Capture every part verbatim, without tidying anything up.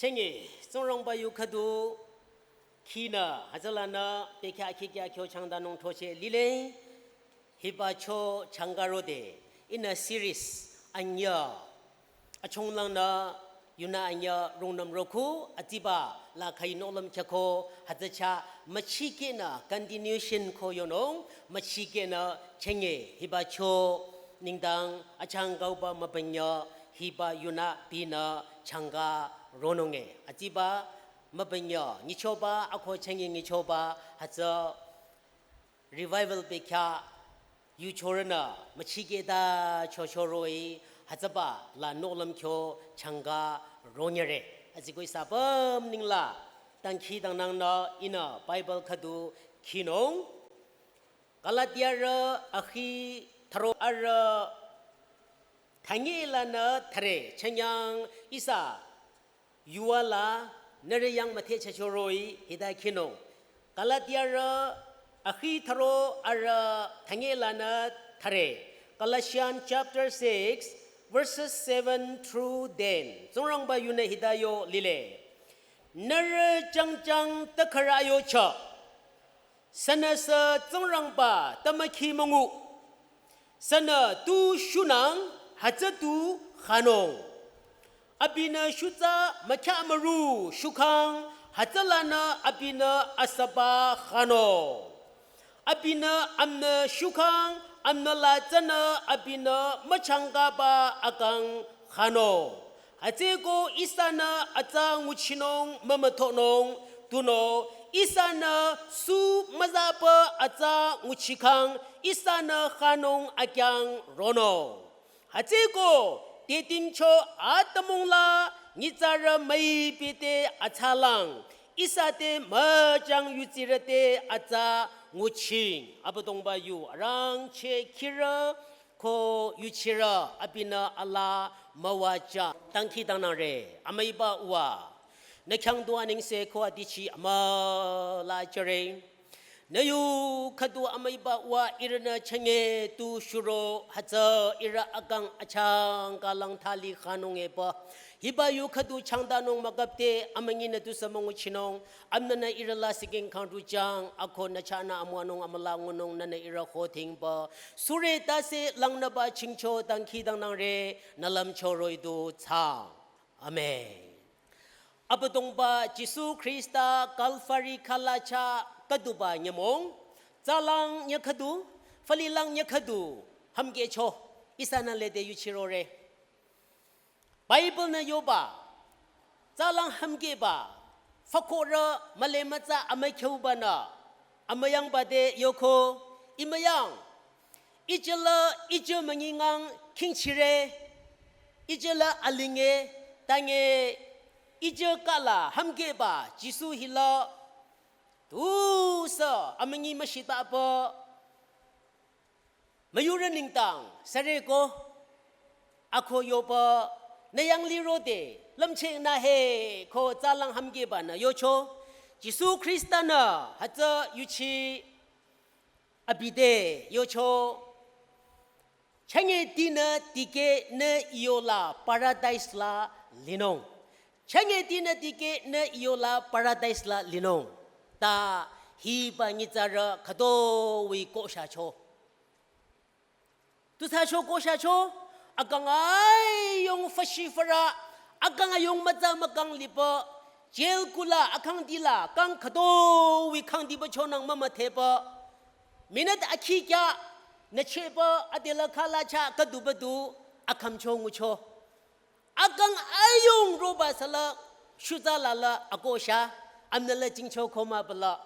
Chenge, Tsingrangba yu khüdu khinü, hütsülanü, bekhyah khikya kyo changdanung throcheh lile, hiba cho changka rode, in a series, anyüh, achunglangnü, yunü anyüh rungnüm roko, atsiba, la khayi nohlüm khyako, hütsü chah, müchikehnü, continuation ko yonung, müchikehnü, chenge, hiba cho, nengdang, achangkauba mübünyüh, hiba yunü binü changka ronunge. Atsiba mübünyüh nyichoba, ako chenge nyichoba, hütsü revival bekhyah yuchorünü müchikehta chochoroh-i, hütsüba la nohlüm kyo changka ronyere. Atsiko ihsa apüm nengla, dangkhidangnangnü ihnü Bible khüdu khinung. Galatiarü akhi thüro arüh thünye lanü thüre, chünyang ihsa yuva la nührü yang müthehchachoroh-i hita khinung. Galatiarü akhi thüro arüh thünye lanü thüre. Galatians chapter six, verses seven through ten. Tsingrangba yunü hita yo lile. Nührü jangjang tükhürü yocho. Sünüsü Tsingrangba tümükhi müngu. Sünü tu shunang hütsü tu khanung. Abinü shutsa mükhyah müru shukhang hütsülanü abinü asüba khanung. Abinü amnü shukhang, amnü la tsünü abinü müchangkaba akang khanung. Hütsüko ihsanü atsa nguchinung mümüthonung, tunüo ihsanü sü müzaba atsa nguchikhang, ihsanü khanung akyang ronung. Hütsüko, te tingcho atümung la, nyitsarü müipi te atsalang, ihsa te müchang yutsirü te atsa Nguching Abüdongba yu arangcheh khirü ko yuchirü abinü alaa müwajüng. Dangkhidangnangre, amüiba uwa. Nü khyang du anengse ko adichi amüla jüre. Nü yu khüdu amüiba uwa ihrünü chünye tu shuro hütsü ihrü akang achangka lang thali khanung epü. Hiba yu khüdu changdanung müküpde amünyi nü tusü münguchinung. Amnünü ihrü la siking kang rujüng, ako nü chahnü amüwanung amüla ngunung nünü ihrü khothingba. Sure tase langnüba chingcho dangkhidangnangre, nü lümcho roh-i du thsaang. Amen. Abüdongba Jisu Khrista Kalvari khalacha khüduba nyümong, tsalang nyükhüdu, falilang nyükhüdu, hümkehcho, ihsanü lede yuchirore. Bible nü yoba, tsalang hümkehba, fakhorü müle mütsa amükheubanü, amüyangba te yoko, imüyang, ijela, ije müngingang khingchire, ijela alinge, tange, ije kala hümkehba, Jisu hila, tusü, amünyi müshitaba, müyurü nengdang, süreko, ako yoba, nü yanglih rode, lümcheh nü he, ko tsalang hümkehbanü yocho, Jisu Khrista nü, hütsü yuchi, abi te, yocho, chünye tinü dikehnü I yola paradise la linung. Chünye tinü dikehnü I yola paradise la linung. Ta hiba nyitsarü khütoi kohshacho. Tusü cho kohshacho, akang ayung fashi fara, akang ayung mütsa mükang liba, jail kula, akang dila, kang khütoi kang diba chonang mümüdheba. Minute akhi kya, nü cheba, adela khalacha, khüduba du, akhümcho ngucho. Akang ayung roba sala, shutsa lala akosha, amnala jingcho koma bala.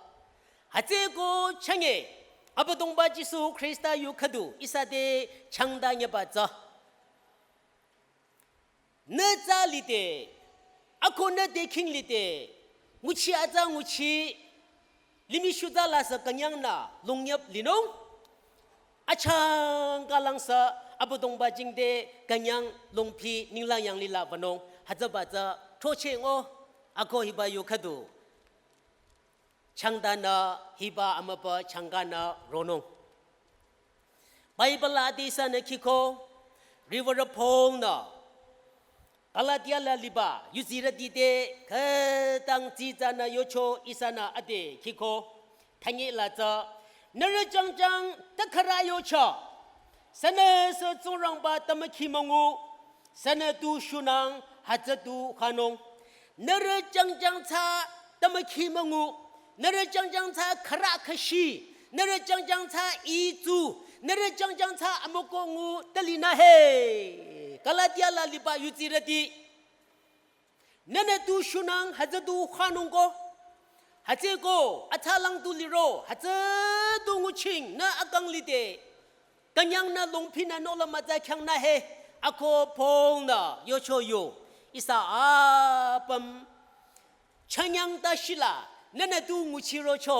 Hütsüeko chünye, Abüdongba Jisu Khrista yu khüdu, ihsa te changda nyüba tsü. Nü tsa lide, ako nü te khing lide, nguchi atsa nguchi, limih shutsa lasü künyangnü longyüp linung. Achangka langsü Abüdongba jingte künyang longphi ninglang yanglih la wünung. Hütsüba tsü throcheh ngo, ako hiba yu khüdu. Changdanü hiba amübü changkanü ronung. Bible la adesünü khiko, Reverend Paul nü, Galatia la liba, yuzirüti te, khütang tsitsanü yocho ihsanü ade khiko, thanye la tsü, nührü jangjang takhara yocho, sünüsü Tsingrangba tümükhi müngu, sünü tu shunang hütsü tu khanung, nührü jangjang tsü tümükhi müngu, nührü jangjang tsü khara khashi, nührü jangjang tsü itsu, nührü jangjang tsü amüko ngu tali nü he. Galatia la liba yuzirüti. Nünü tu shunang hütsü tu khanung ko. Hütsüeko, atsalang tu liro, hütsü tu nguching, nü akang lide. Künyangnü longphinü nola mütsa khyang nü he, ako Paul nü yocho yo, ihsa apüm. Chünyang ta shila, nünü tu nguchirocho,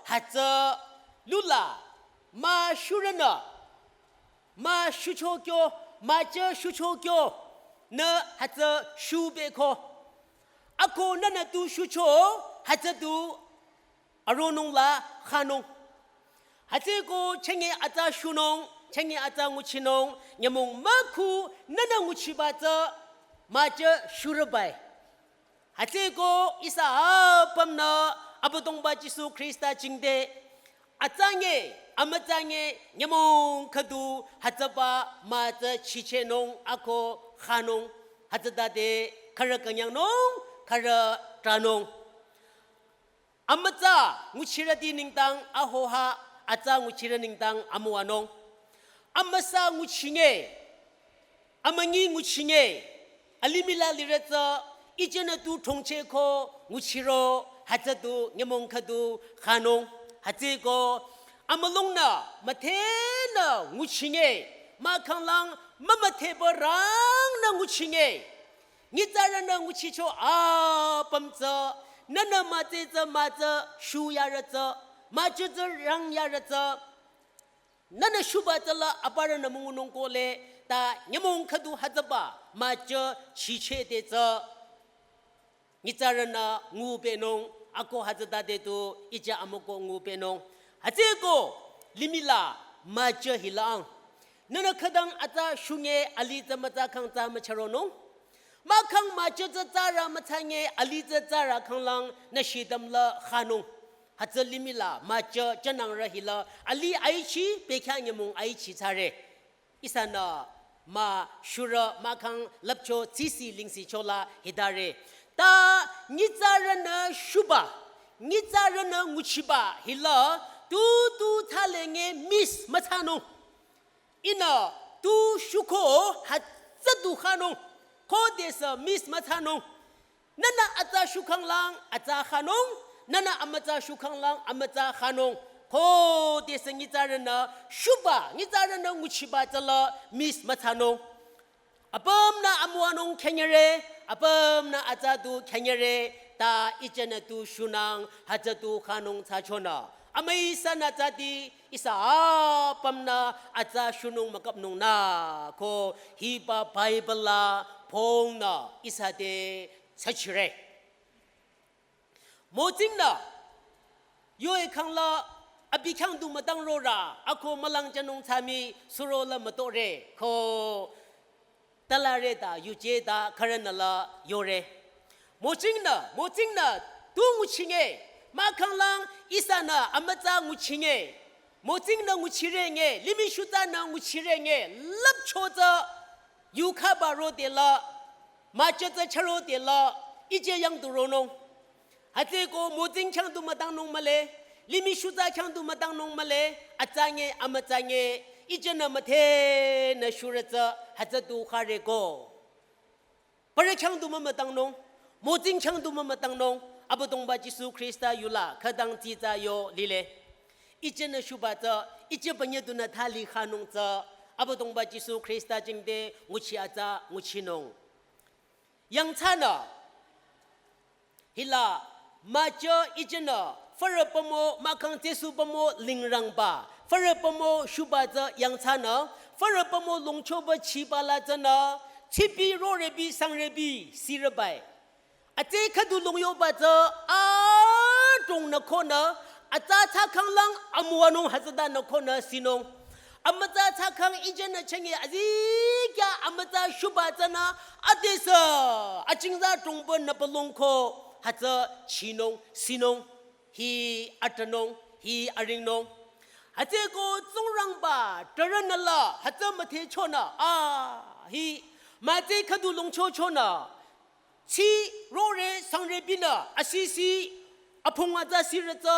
hütsü lula, mah shurünü, mah shucho kyo, mah tsü shucho kyo, nü hütsü shubeko. Ako nünü tu shucho, hütsü tu aronung la khanung. Hütsüeko chünye atsa shunung, chünye atsa nguchinung, nyümong mükhu nünü nguchiba tsü mah tsü shurübai. Hütsüeko ihsa apümnü Abüdongba Jisu Khrista jingte atsa nye, amütsa nye, nyümong khüdu hütsüba mah tsü chichehnung ako khanung, hütsütade khürü künyangnung, khürü tranung. Amütsa nguchirüti nengdang ahoha, atsa nguchirü nengdang amüwanung. Amüsa nguchinye, amünyi nguchinye, alimih la lirü tsü, ijenü tu thongcheh ko nguchiro, hütsü tu nyümong khüdu khanung, hütsüeko, amülungnü, müdhenü nguchinye, mahkhang lang, mümüdheba rangnü nguchinye. Nyitsarünü nguchicho apüm tsü, nünü mütse tsü mütse shuyarü tsü, müjü tsü rang yarü tsü, nünü shuba tsüla aparünü müngunung kohle, ta nyümong khüdu hütsüba müjü chicheh de tsü, nyitsarünü ngupehnung, ako hütsütade tu ijü amüko ngupehnung. Hütsüeko limih la müjü hilang. Nünü khütang atsa shunge alih tsü mütsa khang tsü müchüronung. Mahkhang müjü tsü tsürü mütsange alih tsü tsürü khanglang nü shidam la khanung. Hütsü limih la müjü jünangrü hila alih aichi, bekhyah nyümong aichi thsare. Ihsanü mü shurü mahkhang lüpcho tsisi lingsicho la hitare. Ta nyitsarünü shuba, nyitsarünü nguchiba hila tu tu thsalenge miss müthsanung. Ihnü tu shuko hütsü du khanung, khodesü miss müthsanung. Nünü atsa shukhanglang atsa khanung, nünü amütsa shukhanglang amütsa khanung. Khodesü nyitsarünü shuba, nyitsarünü nguchiba tsüla miss müthsanung. Apümnü amüwanung künyangre, apümnü atsa du künyangre, ta ijünü tu shunang hütsü du khanung thsachonü. Amüi ihsanü tsüdi, ihsa apümnü atsa shunung mükapnung nü, ko hiba Bible la pongnü ihsa te thsachire. Mozingnü, yoe khangla, abi khyang du mütang rorü, ako mülangjünung thsami surola mütore, ko talare ta, yuje ta, khürünü la yore. Mozingnü, mozingnü, tu nguchinge, mahkhanglang ihsanü amütsa nguchinge, mozingnü nguchirenge, limih shutsanü nguchirenge, lüpcho tsü, yukhaba rodela, müjü tsü chürodela, ije yang du ronung. Hütsüeko mozing khyang du mütangnung mühle, limih shutsa khyang du mütangnung mühle, atsange, amütsange, ijünü müthenü shurü tsü, hütsü du khareko. Parü khyang du mümütangnung, mozing khyang du mümütangnung, Abüdongba Jisu Khrista yula, khütang tsitsa yo lile. Ijünü shuba tsü, ije panye dunü thali khanung tsü, Abüdongba Jisu Khrista jingte nguchi atsa nguchinung. Yangthsanü, hila, müjü ijünü, fürü pamo, mahkhang tsesu pamo, lingrangba, fürü pamo, shuba tsü yangthsanü, fürü pamo, longchoba chiba la tsünü, tsipi rorebi, sangrebi, sirübai. Atse khüdu longyoba tsü, adrongnü konü, atsa thsakhanglang amüwanung hütsütanü konü sinung. Amütsa thsakhang ijünü chünye azikyah amütsa shuba tsünü, adesü, achingza trongba nüpalongko, hütsü chinung, sinung, hi atranung, hi aringnung. Hütsüeko Tsingrangba, trarünü la, hütsü müthehchonü, a, hi, mütse khüdu longchochonü, tsi rore sangrübinü, asisi, apung atsa sirü tsü,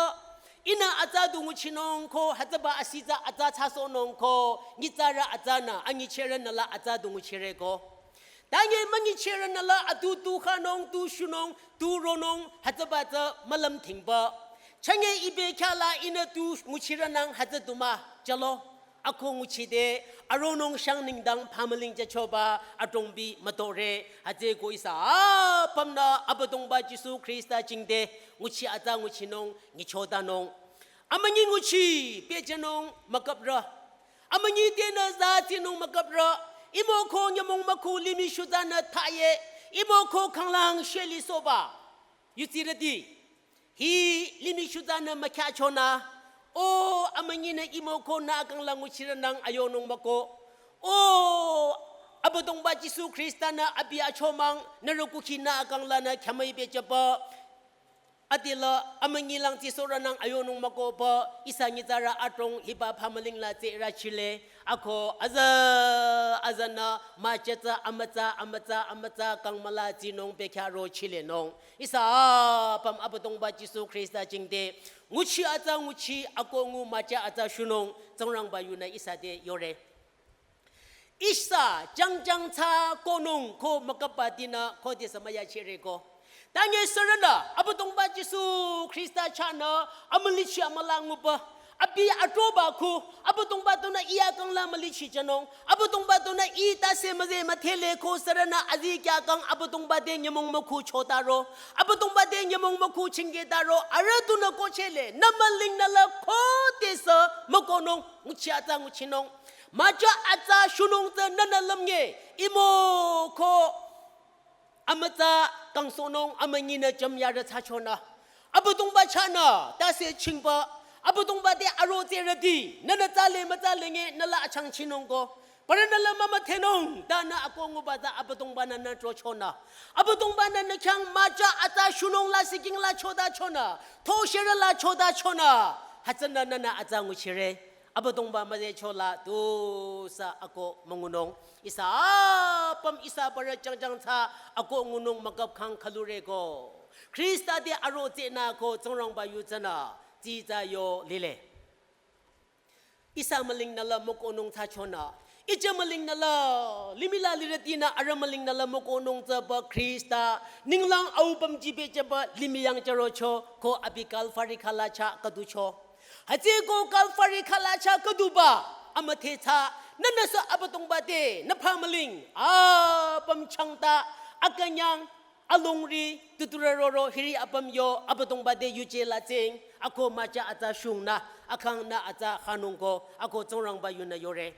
ihnü atsa du nguchinung ko, hütsüba asitsa atsa thsasohnung ko, nyitsarü atsanü, anyichehrünü la atsa du nguchireko. Tanye münyichehrünü la atu tu khanung, tu shunung, tu ronung, hütsüba tsü mülümthingba. Chünye ibe khyala ihnü tu nguchirünang hütsü du mah, chalo. Ako nguchide, aronung shang nengdang phamüling jüchoba, adrongbi mütore, hütsüeko ihsa apümnü Abüdongba Jisu Khrista jingte, nguchi atsa nguchinung, nyichotanung. Amünyi nguchi, pehjünung, mükaprü. Amünyi tenü zatsinung mükaprü. Imo ko nyümong müku limih shutsanü thsaye. Imo ko khanglang shelisohba. Yutsirüti. Hi limih shutsanü mükyachonü. O amünyinü imo ko nü akangla nguchirünang ayonung müko. O Abüdongba Jisu Khrista-nü abi achomang nührü kukhi nü akanglanü khyamüi bejüba. Adila amünyi lang tsisohrünang ayonung mükoba ihsa nyitsarü adrong hiba phamüling la tsürü chile. Ako azü azünü müjü tsü amütsa amütsa amütsa kangmüla tsinung bekhyah ro chilenung. Ihsa apüm Abüdongba Jisu Khrista jingte nguchi atsa nguchi ako ngu müjü atsa shunung Tsingrangba yunü ihsa te yore. Ihsa jangjang tsü konung ko müküpba dinü khodesü müyachireko. Tanye sürünü Abüdongba Jisu Khrista chahnü amülichi amüla nguba. Abi atroba khu, Abüdongba tunü iya kangla mülichichanung, Abüdongba tunü i tase müze müthele ko sürünü azikyah kang Abüdongba te nyümong mükhu chotaro, Abüdongba te nyümong mükhu chingketaro, arüh tunü kohchele, nü müling nü la khodesü mükohnung, nguchi atsa nguchinung. Mücha atsa shunung tsü nünü lümnge, imo ko amütsa kangsohnung amünyinü jümyarü thsachonü. Abüdongba chahnü, tase chingba, Abüdongba te aro tserüti, nünü tsale mütsale nge nü la achangchinung ko. Parü nü la mümüthenung, ta nü akoh nguba tsü Abüdongba-nü nü trochonü. Abüdongba-nü nü khyang mücha atsa shunung la siking la chotachonü, thosherü la chotachonü. Hütsünü nünü atsa nguchire. Abüdongba müzecho la tusü akoh müngunung. Ihsa apüm ihsa parü jangjang tsü akoh ngunung müküp khang khülure ko. Khrista te aro tsenü ko Tsingrangba yu tsünü tsitsa yo lile. Ihsa müling nü la mükohnung thsachonü. Iche müling nü la, limih la lirütinü arüh müling nü la mükohnung tsüba Khrista, ninglang au pümji bechaba limih yang chürocho, ko abi Kalvari khalacha khüducho. Hütsüeko Kalvari khalacha khüduba, amüthe tsü, nünüsü Abüdongba te, nü pha müling, apüm changta, akünyang, alongri, tuturü roro, hiri apüm yo, Abüdongba te yuje la tsing, akoh mücha atsa shungnü, akang nü atsa khanung ko, akoh Tsingrangba yunü yore.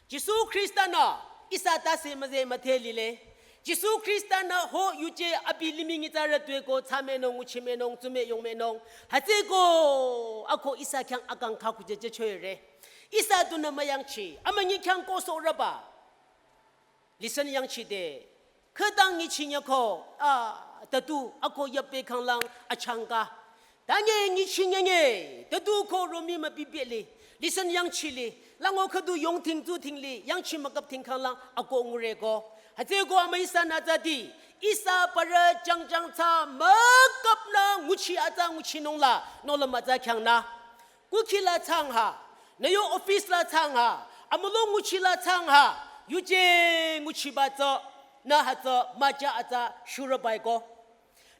Jisu Khrista-nü ihsa tase müze müthe lile. Jisu Khrista-nü ho yuje abi limih nyitsarü tueko thsamenung, nguchimenung, tsume yongmenung. Hütsüeko akoh ihsa khyang akang khakhujeje choire. Ihsa tunü müyangchi, amünyi khyang kohsohrüba. Listen yangchide. Khütang nyichinyako, a, tatu akoh yape khanglang achangka. Tange nyichinyenge, tatu ko romi mübibili. Listen yangchili, lango khüdu yongthing tuthingli, yangchi müküp thing khanglang akoh ngure ko. Hütsüeko amü ihsanü tsüti, ihsa parü jangjang tsü müküpnü nguchi atsa nguchinung la, nohlüm atsa khyang nü. Kukhi la thsang ha, nü yo office la thsang ha, amülung nguchi la thsang ha, yuje nguchiba tsü, nü hütsü mücha atsa shurübai ko.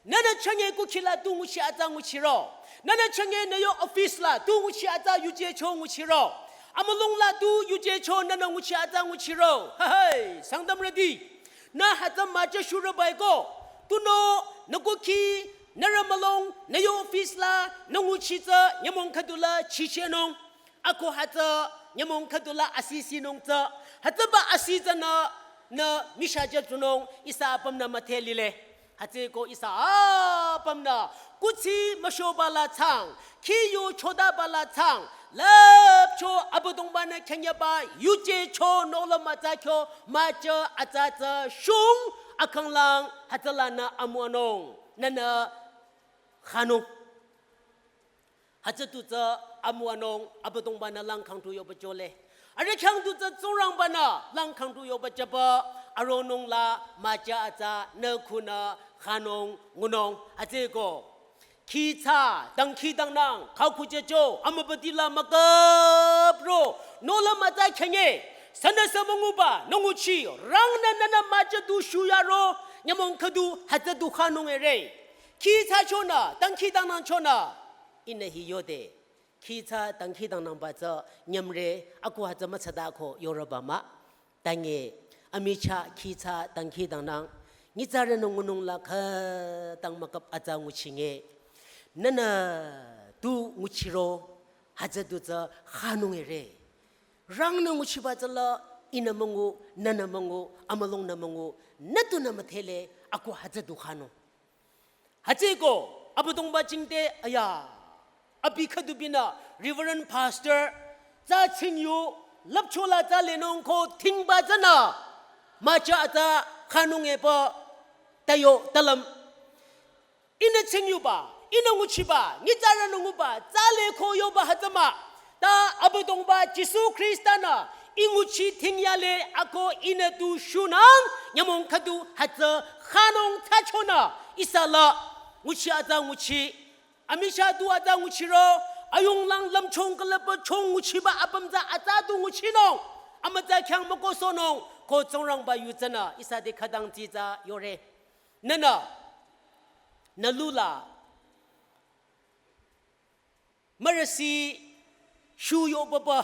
Nünü chünye kukhi la tu nguchi atsa nguchiro. Nünü chünye nü yo office la tu nguchi atsa yujecho nguchiro. Amülung la tu yujecho nünü nguchi atsa nguchiro. Hahai, Sangtamrüti. Nü hütsü mücha shurübai ko. Tunüo, nü kukhi, nü rümülung, nü yo office la, nü nguchi tsü, nyümong khüdu la, chichenung. Akoh hütsü, nyümong khüdu la, asisinung tsü. Hütsüba asi tsünü, nü mishaje tunung, ihsa apümnü müthe lile. Hütsüeko ihsa apümnü, kuthsi müshoba la thsang, khiyu chodaba la thsang, lüpcho Abüdongba-nü khenyaba, yujecho nohlüm atsa kyo, mücha atsa tsü shung, akhanglang, hütsülanü amüwanung, nünü khanung. Hütsü tu tsü amüwanung Abüdongba-nü lang khangtu yoba jole. Arüh khyang tu tsü Tsingrangba-nü lang khangtu yoba jaba aronung la mücha atsa nü khunü khanung ngunung hütsüeko. Khitsa, dangkhidangnang, khakhujecho, amübüti la müküpro, nohlüm atsa khenye, sünüsü münguba, nü nguchi, rangnü nünü mücha du shuyaro, nyümong khüdu, hütsü du khanung ere. Khitsa chonü, dangkhidangnang chonü, ihnü hi yode. Khitsa dangkhidangnangba tsü nyümre, akoh hütsü mütsada ko yorüba mah. Tange, amichah khitsa dangkhidangnang, nyitsarünü ngunung la khütang müküp atsa nguchinge. Nünü tu nguchiro, hütsü du tsü khanung ere. Rangnü nguchiba tsü la, ihnü müngu, nünü müngu, amülungnü müngu, nü tunü müthele, akoh hütsü du khanung. Hütsüeko, Abüdongba jingte, aya, abi khüdubinü, Reverend Pastor, tsü chingyu, lüpcho la tsü lenung ko thingba tsünü, mücha atsa khanung epü, tayo, talüm. Ihnü chingyuba, ihnü nguchiba, nyitsarünü nguba, tsü le ko yoba hütsü mah. Ta Abüdongba Jisu Khrista-nü, ih nguchi thingyale akoh ihnü tu shunang, nyümong khüdu hütsü khanung thsachonü, ihsa la, nguchi atsa nguchi, amichah du atsa nguchiro, ayunglang lümchung külüpba chong nguchiba apüm tsü atsa du nguchinung, amütsa khyang mükohsohnung, ko Tsingrangba yu tsünü, ihsa te khütang tsitsa yore. Nünü, nü lu la, mürüsi, Shu yo papa.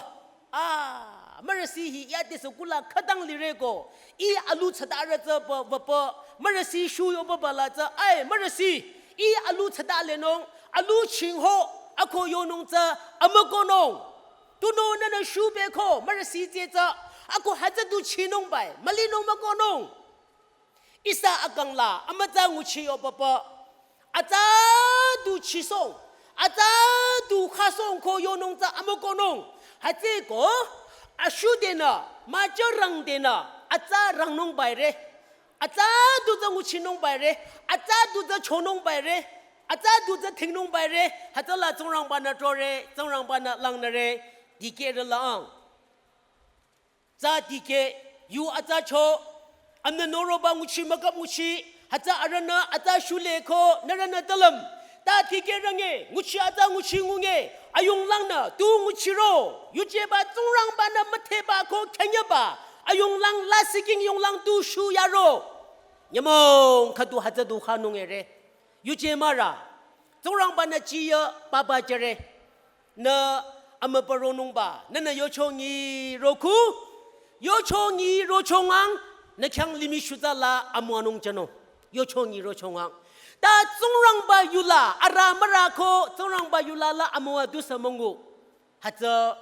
Ah, mürüsi hi yadesü kula khütang lireko. I alu tsada rü tsü pa, papa. Mürüsi shu yo papa la tsü. Ai, mürüsi. I alu tsada lenung. Alu chingho. Ako yonung tsü. Amükonung. Tunüo nünü shu beko. Mürüsi tsü tsü. Ako hütsü du chinung bai. Mülinung mükonung. Ihsa akang la, amütsa nguchi yo papa. Atsa du chisong, atsa du khasong ko yonung tsü amükonung. Hütsüko, ashu denü, müjürang denü, atsa rangnung baire. Atsa du tsü nguchinung baire, atsa du tsü chonung baire, atsa du tsü thingnung baire, hütsüla Tsingrangba-nü tore, Tsingrangba-nü langnüre, dikehrü lang. Tsü dikeh, yu atsa cho, amnü noroba nguchi mükap nguchi, hütsü arühnü atsa shuleko, nührünü talüm. Ta dikeh range, nguchi atsa nguchi ngunge, ayung langnü, tu nguchiro, yujeba Tsingrangba-nü müdheba ko künyeba, ayung lang lasih king yung lang tu shu yaro. Nyümong khüdu hütsü du khanung ere, yuje mürü, Tsingrangba-nü chiya papa jüre. Nü amübüronungba, nünü yochongi roku, yochongi rochongang, nü khyang limih shutsa la amüwanung jünung. Yochongi rochongang. Ta Tsingrangba yula, arüh mürü ko, Tsingrangba yula la amüwa dusü müngu. Hütsü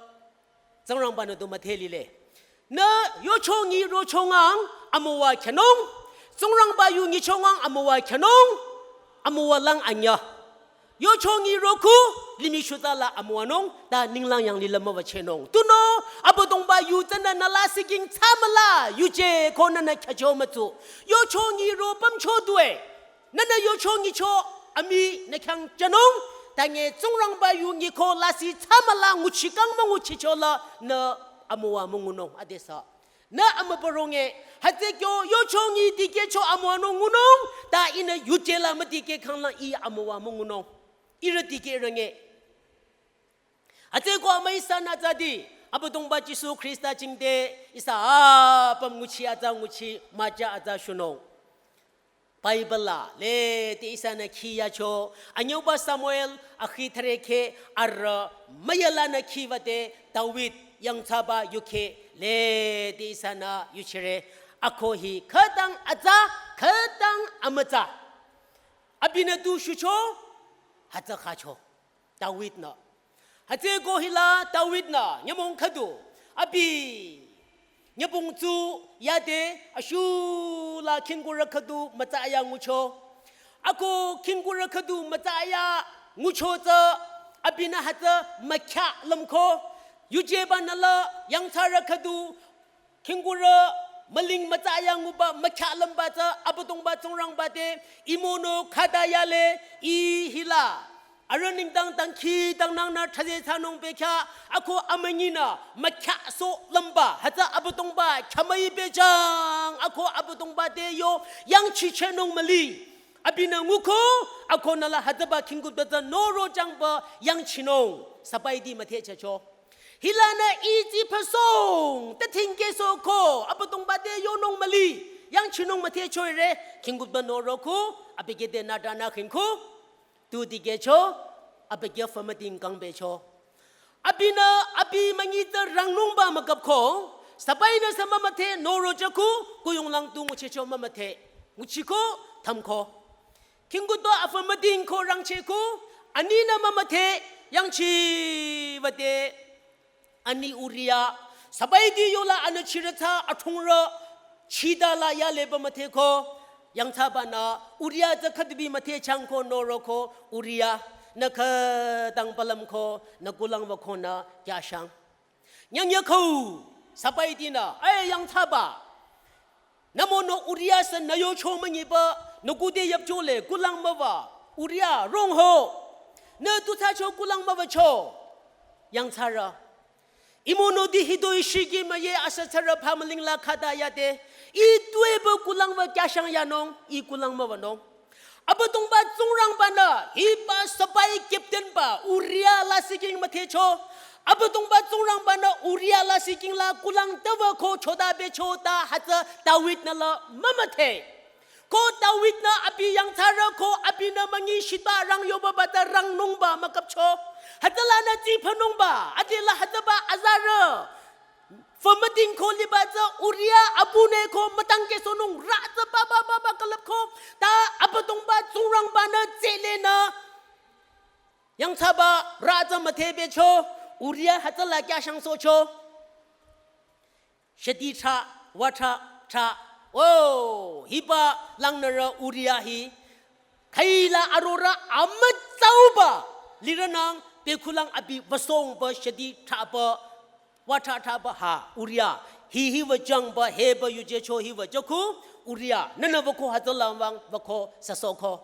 Tsingrangba-nü du müdhe lile. Nü yochongi rochongang amüwa khenung, Tsingrangba yu nyichongang amüwa khenung, amüwa lang anyüh. Yochongi roku, limih shutsa la amüwanung, ta ninglang yanglih la müwüchehnung. Tunüo, Abüdongba yu tsünü nü lasih king tsü müla, yuje ko nünü khyücho mütsu. Yochongi ro pümcho due. Nünü yochongicho, amii nü khyang jünung, tange Tsingrangba yu nyiko lasih tsü müla nguchi kang münguchicho la, nü amüwa müngunung, adesü. Nü amübüronge, hütsü kyo yochongi dikehcho amüwanung ngunung, ta ihnü yuje la müdikeh khangla i amüwa müngunung. Ihrü dikeh range. Hütsüko amü ihsanü tsüdi, Abüdongba Jisu Khrista jingte, ihsa apüm nguchi atsa nguchi, müja atsa shunung. Bible la, lede ihsanü khiyacho, anyüba Samuel, akhi thürekhe, arüh, müyalanü khiwüde, David, yangthsaba yukhe, lede ihsanü yuchire, ako hi khütang atsa, khütang amütsa. Abinü tu shucho, hütsü khacho. David-nü. Hütsüko hila David-nü nyümong khüdu. Abi nyübong tsu yade ashula khingkurü khüdu mütsaya ngucho. Ako khingkurü khüdu mütsaya ngucho tsü abinü hütsü mükhyah lümko. Yujeba nüla yangthsarü khüdu khingkurü müling mütsaya nguba mükhyah lümba tsü Abüdongba Tsingrangba te imono khüta yale i hila. Arüh nengdang dangkhidangnangnü thsaze thsanung bekhyah ako amünyinü mükhyah soh lümba hütsü Abüdongba khyamüi bejang ako Abüdongba te yo yangchichehnung müli. Abinü nguko ako nüla hütsüba khingkutba tsü noro jangba yangchinung. Sabaiti müthehchehcho. Hilanü iti püsong, tüthingkeh soko, Abüdongba te yonung müli, yangchinung müthehchoire, khingkutba noro ko, abikeh te nütanü khingko, tu dikehcho, abikeh fümüting kangbecho. Abinü, abi münyi tsü rangnungba mükapko, sabainü sü mümüthe noro jüko, kuyonglang tu nguchicho mümüthe, nguchiko, thamko. Khingkutba afü müdingko rangchehko, aninü mümüthe, yangchiwüde, ani Uria, sabaiti yola anü chirütsa athungrü, chidala yaleba müthehko, yangthsabanü, Uria tsü khüdubi müthehchangko noroko, Uria, nü khütang palümko, nü kulangwükonü, kyashang. Nyangnyüko, sabaitinü, ai yangthsaba. Nü mono Uria sü nü yocho münyiba, nü kude yüpchole, kulang müwü. Uria, rongho. Nü tuthsacho kulang müwücho. Yangthsarü. Imono di hitoi shiki müye asütsarü phamüling la khüta yade. I tuepü kulang wü kyashang yanung, i kulang müwünung. Abüdongba Tsingrangbanü, hiba sabai captain ba, Uria lasih king müthehcho. Abüdongba Tsingrangbanü, Uria lasih king la kulang tawüko choda becho ta hütsü David nüla mümüthe. Ko David-nü abi yangthsarü ko abinü münyi shitpü rang yoba bata rangnungba mükapcho. Hütsülanü tsiphanungba, adela hütsüba azarü. Fümüding ko liba tsü Uria abünü ko mütangkehsohnung rü tsü baba baba külüpko. Ta Abüdongba Tsingrangba-nü tselenü yangthsaba rü tsü müthehbecho, Uria hütsüla kyashangsohcho. Shidi thrah, wüthrah, thrah. Oh, hiba langnürü Uria hi. Khaila arorü amütsauba. Lirünang, pekhulang abi wüsongba shidi thrahba. Wüthrah thrahba ha, Uria. Hi hi wüjangba, hiba yujecho hi wüjako, Uria. Nünü wüko hütsüla wüng, wüko süsohko.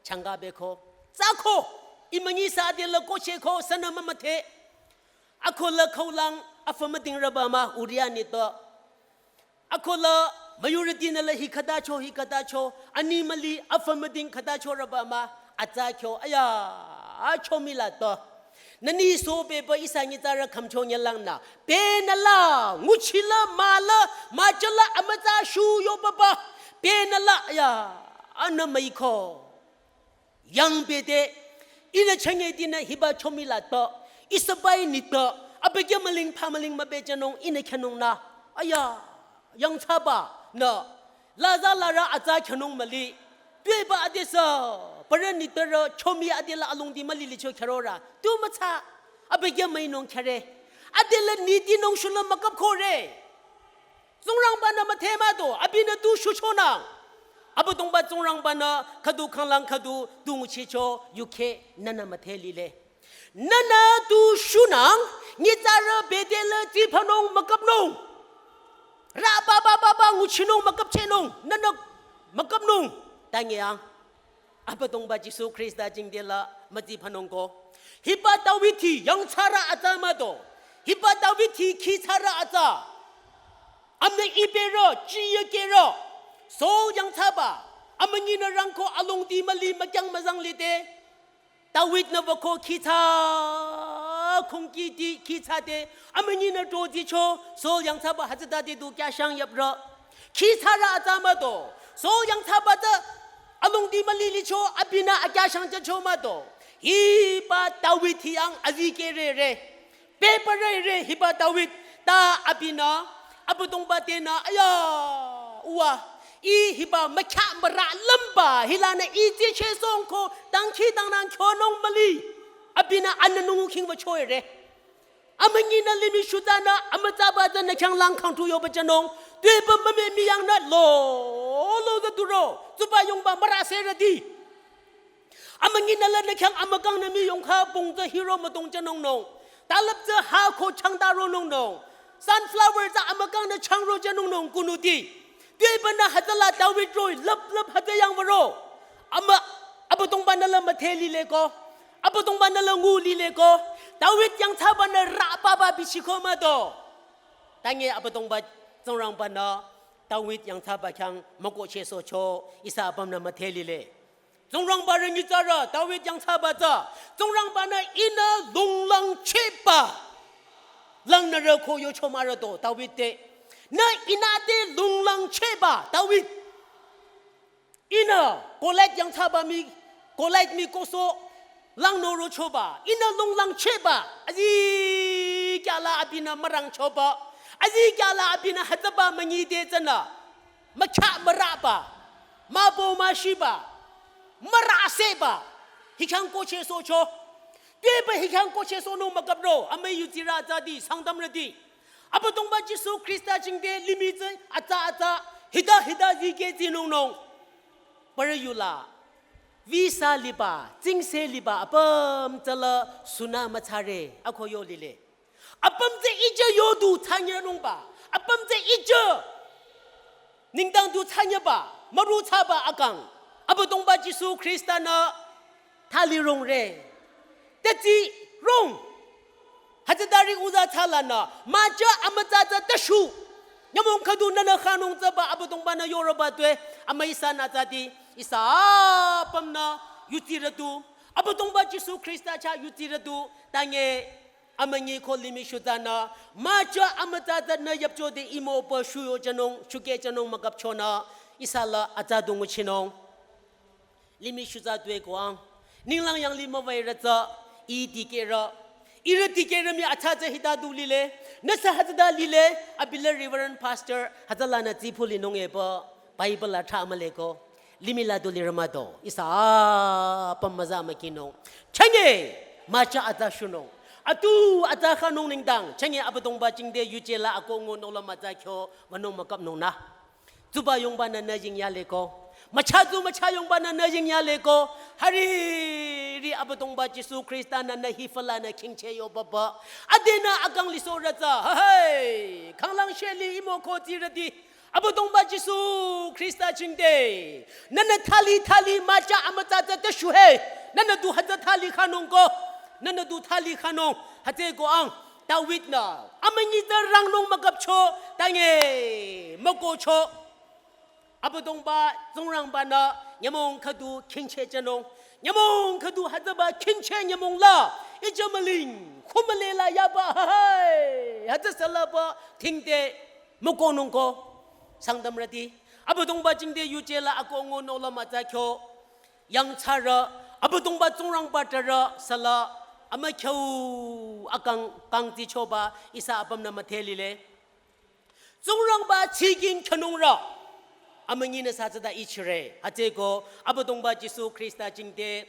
Changka beko. Tsüko. Ih münyi sü adela kohchehko sünü mümüdhe. Akola khaulang afümüding rüba mah Uria nitpü. Akola majority-nü la hi khütacho hi khütacho. Ani müli afümüding khütacho rüba mah. Atsa kyo. Aya. Achomi la to. Nüni so beba ihsa nyitsarü khümcho nyelangnü. Penü la, nguchila, müla, müchala, amütsa shu yo baba. Penü la, aya, anü müiko. Yang bete, ihnü changedinü hiba chomi la to. Ihsa bai nitpü. Abükyü müling pha müling mübejünung ihnü khyünungnü. Aya, yangthsabanü. Laza larü atsa khyünung müli. Tuepü adesü, parü nitpürü, chomi adela alongdi müli licho khyürorü. Tu mütsa, abükyü müinung khyüre. Adela nitinung shula mükapkore. Tsingrangba-nü müdhe mah do, abinü tu shuchonang. Abüdongba Tsingrangba-nü khüdu khanglang khüdu tu nguchicho, yukheh nünü müdhe lile. Nünü tu shunang, nyitsarü bedela tsiphanung mükapnung. Rü baba baba nguchinung mükapchehnung, nünü mükapnung. Tangyang. Abüdongba Jisu Khrista jingdela mütsiphanung ko. Hiba David hi yangthsarü atsa mah do. Hiba David hi khitsarü atsa. Amünyi iberü, chiyekerü. Saul yangthsaba. Amünyinü rangko alongdi müli mükyang müzang lide. David-nü wüko khitsa, khungkiti khitsade, amünyinü to dicho, Saul yangthsaba hütsütade du kyashang yaprü. Khitsarü atsa mah do, Saul yangthsaba tsü, alongdi müli licho, abinü akyashang jücho mah do. Hiba David hi ang azikehrere. Peparere hiba David ta abinü, Abüdongba tenü, aya, uwa, ih hiba mükya mürü lümba, hilanü ih tichehsohko, dangkhidangnang kyonung müli. Abinü anünung khingba choire. Amünyinü limih shutsanü, amütsaba tsünü khyanglang khangtu yoba jünung, tuepü mümemiyangnü lo, lo za duro, tsuba yongba mürü sürüti. Amünyinü lanü khyang amükangnü miyongkha pung tsü hiro müdong jünungnung. Talüp tsü ha ko changda ronungnung. Sunflower tsü amükangnü changro jünungnung kunuti. Tuepünü hütsüla David roh-i lüp lüp hütsü yang würo. Amü, Abüdongba-nü la müdhe lile ko. Abüdongba-nü la ngu lile ko. David yangthsabanü rü baba bichiko mah do. Tange Abüdongba Tsingrangba-nü David yangthsaba khyang mükohchehsohcho ihsa apümnü müdhe lile. Tsingrangba rü nyitsarü, David yangthsaba tsü, Tsingrangba-nü ihnü lunglangchehba. Langnürü ko yocho mürü do, David te. Nü ihnü te lunglangchehba, David. Ihnü, Goliath yangthsaba mii, Goliath mii kohsoh, langnü rochoba. Ihnü lunglangchehba, azikyah la abinü mürangchoba. Azikyah la abinü hütsüba münyi te tsünü. Mükya mürüba, mübü müshiba, mürü seba, hi khyang kohchehsohcho. Tuepü hi khyang kohchehsohnung mükapro, amüi yutsirü atsati, Sangtamrüti. Abüdongba Jisu Khrista jingte limih tsü atsa atsa, hita hita zikeh zinungnung. Parü yula, visa liba, tsingse liba, apüm tsüla sünü müthsare, ako yo lile. Apüm tsü ijü yodu thsanyünungba. Apüm tsü ijü nengdang du thsanyüba. Müru thsaba akang. Abüdongba Jisu Khrista-nü thali rongre. Teti rong. Hütsütari uza thsalanü. Müjü amütsa tsü tüshu. Nyümong khüdu nünü khanung tsüba Abüdongba-nü yoroba tue. Amü ihsanü tsüti. Ihsa apümnü yutsirüdu. Abüdongba Jisu Khrista chah yutsirüdu. Tange Amünyi ko limih shutsanü, müjü amütsa tsünü yüpcho de imo pü shuyo jünung, shukeh jünung mükapchonü, Ihsa la atsa du nguchinung. Limih shutsa tuepü ko ang. Ninglang yanglih müwürü tsü, ih dikehrü. Ihrü dikehrü mii atsa tsü hita du lile. Nüsü hütsüta lile, abi la Reverend Pastor, hütsülanü tsipu linung epü, Bible la thra mühle ko. Limih la du lirü mah do. Ihsa apüm müza mükinung. Chenge, mücha atsa shunung. Atu atsa khanung nengdang. Chenge Abüdongba jingte yuje la akoh ngu nohlüm atsa kyo, wünung müküpnung nü. Tsuba yongbanü nü yingyale ko. Mücha tsu mücha yongbanü nü yingyale ko. Hiri ri Abüdongba Jisu Khrista-nü nü hi fülanü khingcheh yo papa. Adenü akang lisohrü tsü. Hey, khanglang sheli imo ko tsirüti. Abüdongba Jisu Khrista jingte. Nühnü thali thali mücha amütsa tsü te shuhe. Nühnü du hütsü thali khanung ko. Nühnü du thali khanung. Hütsüeko ang. David-nü, amünyi tsü rangnung müküpcho, tange, mükohcho. Abüdongba, Tsingrangba-nü, nyümong khüdu khingcheh jünung. Nyümong khüdu hütsüba khingcheh nyümong la, ijamaling, khumüle la yaba, hai, hütsü sülaba, tingte, mükohnung ko, Sangtamrüti. Abüdongba jingte yuje la akoh ngu nohlüm atsa kyo. Yangthsarü, Abüdongba Tsingrangba trarü, süla, amükhyu akang kangtsichoba, ihsa apümnü müdhe lile. Tsingrangba tsiking khanungrü, amünyinü sa tsüta ichire, hütsüeko, Abüdongba Jisu Khrista jingte,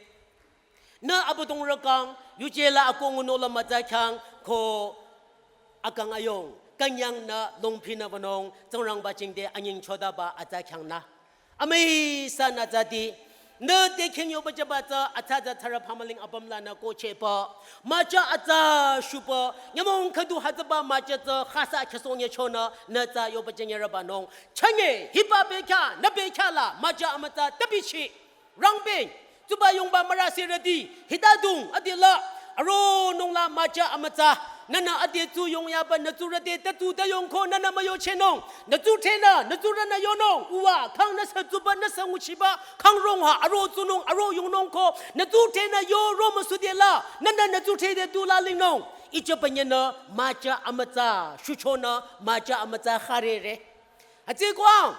nü Abüdongrü kang, yuje la akoh ngu nohlüm atsa khyang, ko, akang ayong, künyangnü, longphinü wünung, Tsingrangba jingte, anyingchotaba atsa khyang nü. Amüi sanü tsüti. Nü te khingyo bajaba tsü atsa tsü tsarü phamüling apüm lanü kohchehpü. Mücha atsa shupü. Nyümong khüdu hütsüba mücha tsü khasa khesong yechonü nü tsü yo bajeng yarübanung. Chenge hiba bekhyah, nü bekhyah la mücha amütsa tabichi. Rangpeng. Tsuba yongba mürüserüti, hita dung, adela, aronung la mücha amütsa, nühnü ade tsu yongyaba, nü tsurü te tatu ta yong ko, nühnü müyochehnung, nü tsu tenü, nü tsurünü yonung, uwa, khang nüsü tsuba, nüsü nguchiba, khang rong ha, aro tsunung, aro yongnung ko, nü tsu tenü yo, ro müsudela, nühnü nü tsu te de tu lalingnung, ichapanyünü, mücha amütsa, shuchonü, mücha amütsa kharere. Hütsüeko ang,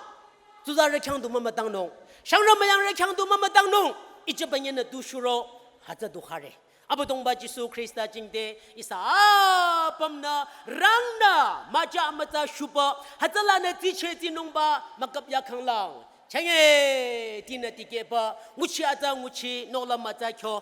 tsuzarü khyang du mümütangnung, shangrü müyangrü khyang du mümütangnung, ichapanyünü tu shuro, hütsü du khare. Abüdongba Jisu Khrista jingte, ihsa apümnü, rangnü, mücha amütsa shupü, hütsülanü tsicheh tsinungba, müküp yakhanglang. Chenge, tinü tikehpü, nguchi atsa nguchi, nohlüm atsa kyo.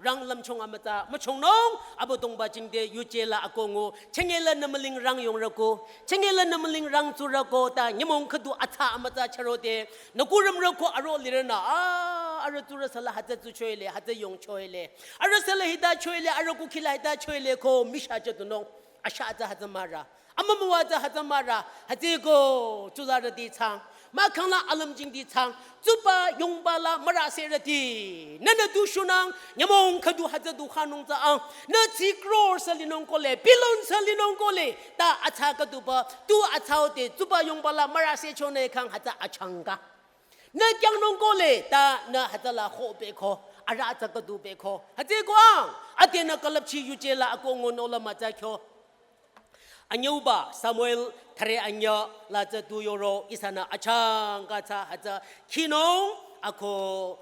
Rang lümchung amütsa, müchungnung, Abüdongba jingte, yuje la akoh ngu, chenge la nü müling rang yongrü ko, chenge la nü müling rang tsurü ko, ta nyümong khüdu atsa amütsa chürote, nü kurümrü ko aro lirünü, a, arüh tsurü süla hütsü tsuchoele, hütsü yongchoele, arüh süla hita choele, arüh kukhi la hita choele ko, misha chadunung, asha atsa hütsü mürü. Amümüwa tsü hütsü mürü, hütsüeko tsuzarüti chang, mahkhang la alümjingti chang, tsuba yongba la mürüserüti. Nühnü tu shunang, nyümong khüdu hütsü du khanung tsü ang, nü tsi crore sü linung kohle, billion sü linung kohle, ta atsa khüduba, tu atsa ote, tsuba yongba la mürüsechonü khang hütsü achangka. Nü kyangnung kohle, ta nü hütsüla kho pehko, arüh atsa khüdu pehko. Hütsüeko ang, adenü külüpchi yuje la akoh ngu nohlüm atsa kyo. Anyüuba Samuel thüre anyüh la tsü tu yoro ihsanü achangka tsü hütsü khinung ako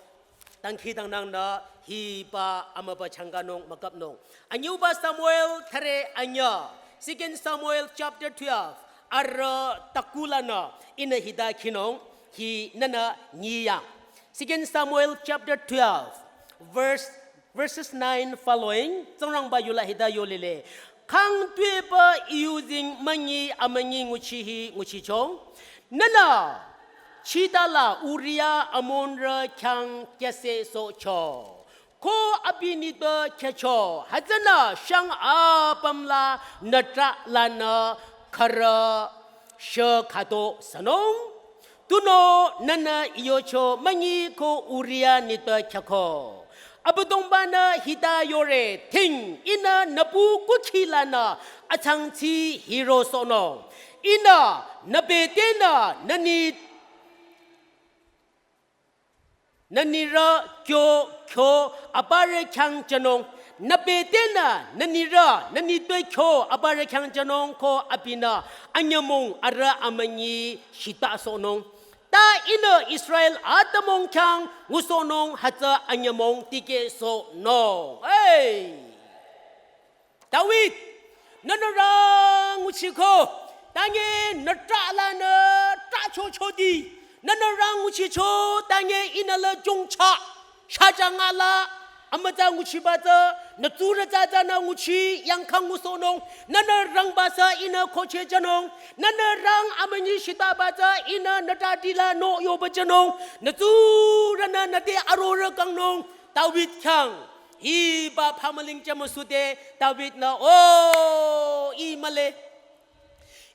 dangkhidangnangnü hiba amüba changkanung müküpnung. Anyüuba Samuel thüre anyüh, Second Samuel chapter twelve, arüh takulanü ihnü hita khinung hi nühnü nyiyang. Second Samuel chapter twelve, verse, verses nine following, Tsingrangba yula hita yolile. Khang tuepü iyuzeng münyi amünyi nguchi hi nguchicho. Nühnü, chitala Uria Amonrü khyang kyüsehsohcho. Ko abi nitpü khyücho, hütsünü shang apüm la nü trah lanü khürü shü khüto sünung. Tunüo nühnü iyocho münyi ko Uria nitpü khyüko. Abüdongba-nü hita yore ting ihnü nüpu kukhi lanü achangchi hirosohnung. Ihnü nü betenü nü nit nü nirü kyo kyo aparü khyang jünung. Nü betenü nü nirü nü nitpü kyo aparü khyang jünung ko abinü anyümong arüh amünyi shitasohnung. Ta ihnü Israel atümung khyang ngusohnung hütsü anyümong tikehsohnung. Hey! David, nühnü rang nguchiko, tange nü trahlanü trahchochoti, nühnü rang nguchicho, tange ihnü la jongcha, shaja ngala, amütsa nguchiba tsü, nü tsurü tsü tsünü nguchi, yangkhang ngusohnung, nühnü rangba sü ihnü kochehjünung, nühnü rang amünyi shitaba tsü ihnü nü tadila no yobajünung, nü tsurünü nü te arorüh kangnung, David khyang. Hiba phamüling jümüsude David-nü, o, ih mühle.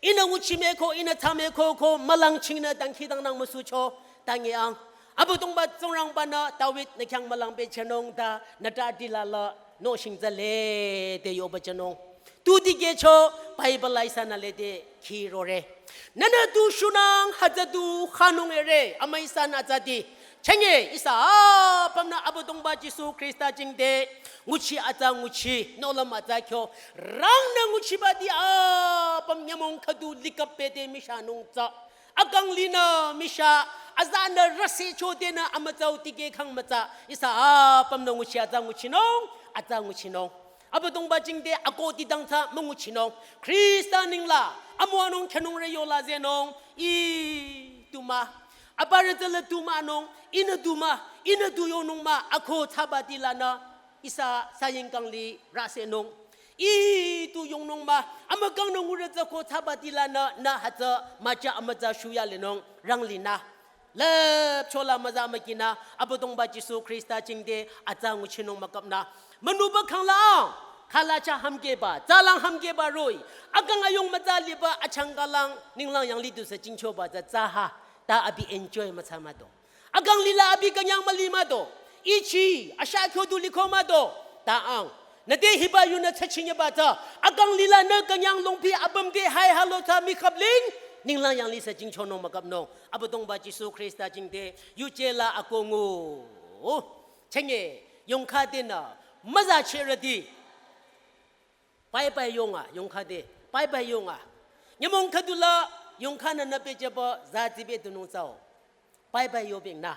Ihnü nguchimeko, ihnü thsameko ko mülang chingnü dangkhidangnang müsucho, tange ang. Abüdongba Tsingrangba-nü David-nü khyang mülang pehjünung ta nü tadila la no shingtsale te yobajünung. Tu dikehcho Bible la ihsanü lede khirore. Nühnü tu shunang hütsü tu khanung ere, amüi san atsati. Chenge ihsa apümnü Abüdongba Jisu Khrista jingte nguchi atsa nguchi, nohlüm atsa kyo. Rangnü nguchibati apüm nyümong khüdu likap pete mishanung tsü. Akang linü misha, azanü rüsehchotenü amütsau tikeh khang mütsa. Ihsa apümnü nguchi atsa nguchinung, atsa nguchinung. Abüdongba jingte akohti dangtsa münguchinung. Khrista ningla, amüwanung khenungre yola zehnung. Ih tu mah. Aparü tsüla tu mahnung. Ihnü tu mah. Ihnü tu yonung mah. Ako thsabati lanü. Ihsa saying kangli rüsehnung. Ih tu yongnung mah. Amükangnü ngurü tsü ko thsabati lanü. Nü hütsü müja amütsa shuya lenung. Rang linü. Lüpchola müza mükinü, Abüdongba Jisu Khrista jingte atsa nguchinung mükapnü. Münüba khanglang, khalacha hamkehba, tsalang hamkehba roh-i, akang ayung mütsa liba achangkalang, ninglang yanglih tusü jingchoba tsü tsa ha, ta abi enjoy mütsa mado. Akang lila abi künyang müli mado, ichi, asha kyo du liko mado, ta ang. Nü te hiba yunü tsachinyeba tsü, akang lila nü künyang longpi apüm te hai halo tsü mikhapling, ninglang yanglih sü jingchonung mükapnung. Abüdongba Jisu Khrista jingte, yuje la akoh ngu. Chenge, yongkha tenü, müza cherüti. Bye bye yonga, yongkha te. Bye bye yonga. Nyümong khüdula, yongkhanü nü pehjüba, za zibe tunung tsao. Bye bye yobeng nü.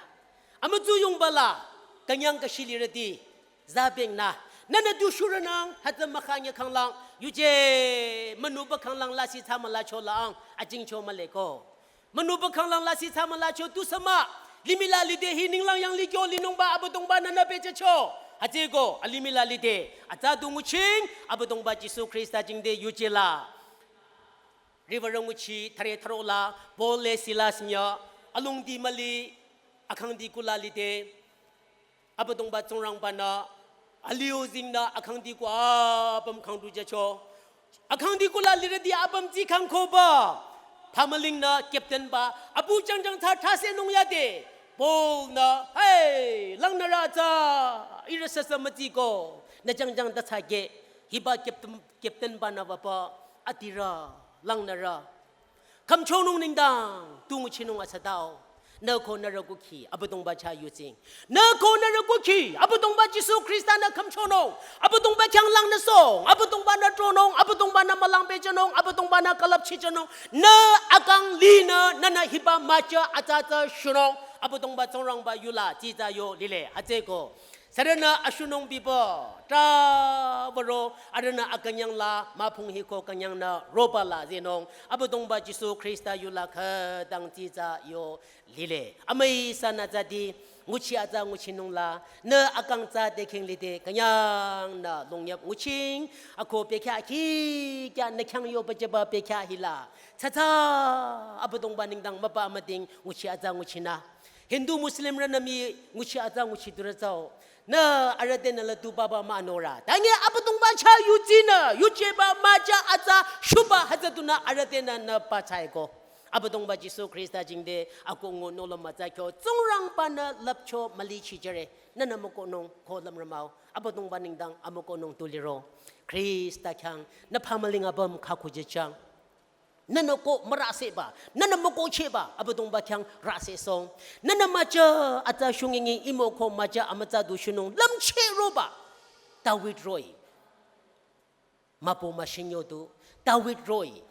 Amütsu yongba la, künyang kashi lirüti, zabeng nü. Nünü tu shurünang, hütsü mükha nyekhanglang, yuje, münüba khanglang lasih thsa mülacho la ang, ajingcho müleko. Münüba khanglang lasih thsa mülacho tusü mah, limih la lide hi ninglang yanglih kyo linungba Abüdongba-nü nü pehjücho. Hütsüeko, alimih la lide, atsa du nguching, Abüdongba Jisu Khrista jingte yuje la. Riwürü nguchi thüre thüro la, Paul le Silas nyü, alongdi müli, akhangdi kula lide, Abüdongba Tsingrangba-nü, alio zingnü akhangdi ku apüm khangdu jücho. Akhangdi kula lirüti apüm zi khangkoba. Phamülingnü captain ba, apu jangjang thsa thsasehnung yade. Paul-nü, hey, langnürü tsü, ihrü süsü müziko. Nü jangjang ta thsake, hiba captain, captain ba nü wüba, adirü, langnürü. Khümchonung nengdang, tu nguchinung asütao. Nü ko nührü kukhi, Abüdongba chah yuzeng. Nü ko nührü kukhi, Abüdongba Jisu Khrista-nü khümchonung. Abüdongba khyanglangnü song, Abüdongba-nü tronung, Abüdongba-nü mülang pehjünung, Abüdongba-nü külüpchijünung. Nü akang linü, nünü hiba müja atsa tsü shunung. Abüdongba Tsingrangba yula, tsitsa yo lile, hütsüeko. Sürünü ashunung biba, ta würo, arühnü akünyang la, müphung hiko künyangnü roba la zenung, Abüdongba Jisu Khrista yula khütang tsitsa yo lile. Amüi sanü tsüdi, nguchi atsa nguchinung la, nü akang tsü te khing lide, künyangnü longyap nguching, ako pekya ki, kya nü khyang yo pajüba pekya hila. Tsatsa, Abüdongba nengdang müpa müding, nguchi atsa nguchinü. Hindu Muslim rünü mii nguchi atsa nguchi durü tsao. Nü arüh tenü la tu papa mah nora. Tange Abüdongba chah yuzinü, yujeba müja atsa shuba hütsü tunü arüh tenü nü pa tsaiko. Abüdongba Jisu Khrista jingte akoh ngu nohlüm mütsa kyo Tsingrangba-nü lüpcho mülichi jüre. Nünü mükohnung ko lümrümao. Abüdongba nengdang amükohnung tu liro. Khrista khyang nü phamüling apüm khakhu jüchang. Nünü ko müraseba, nünü mükohcheba, Abüdongba khyang rasesong. Nünü müja atsa shungingi imo ko müja amütsa du shunung lümche roba. David roh-i. Müpo müshinyo du, David roh-i.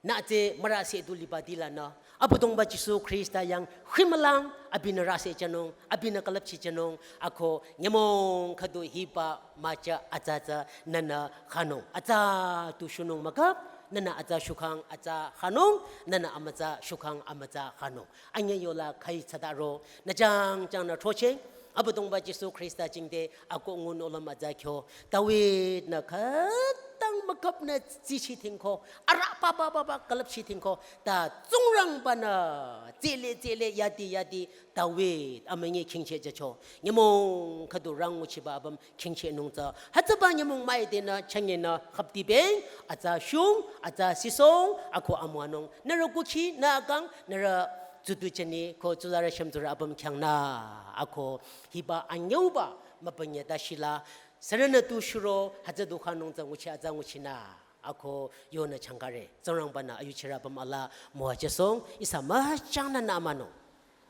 Nü tsü mürase du liba dilanü, Abüdongba Jisu Khrista yang himülang, abinü rase jünung, abinü külüpchi jünung, ako nyümong khüdu hiba mücha atsa tsü nünü khanung. Atsa tu shunung mükap, nünü atsa shukhang atsa khanung, nünü amütsa shukhang amütsa khanung. Anyüh yola khai tsütaro, nü jangjang nü throcheh, Abüdongba Jisu Khrista jingte ako ngunung lüm atsa kyo. David nü khütang mükap nü tsichi tingko. Arüh papa papa külüpchi tingko. Ta Tsingrangba nü tsele tsele yadi yadi David amünyi khingcheh jücho. Nyümong khüdu rang nguchiba apüm khingcheh nung tsü. Hütsüba nyümong müide nü chünye nü khüpti beng. Atsa shung, atsa sisong, ako amüwanung. Nührü kukhi, nü akang, nührü tsutu jüni, ko tsuzarü shümtsurü apüm khyang nü, ako hiba anyüuba, mübünye ta shila, sürünü tu shuro, hütsü du khanung tsü nguchi atsa nguchinü, ako yonü changkare, Tsingrangba nü ayuchirü apüm ala, müwajüsong, ihsa müchang nü nü amanung.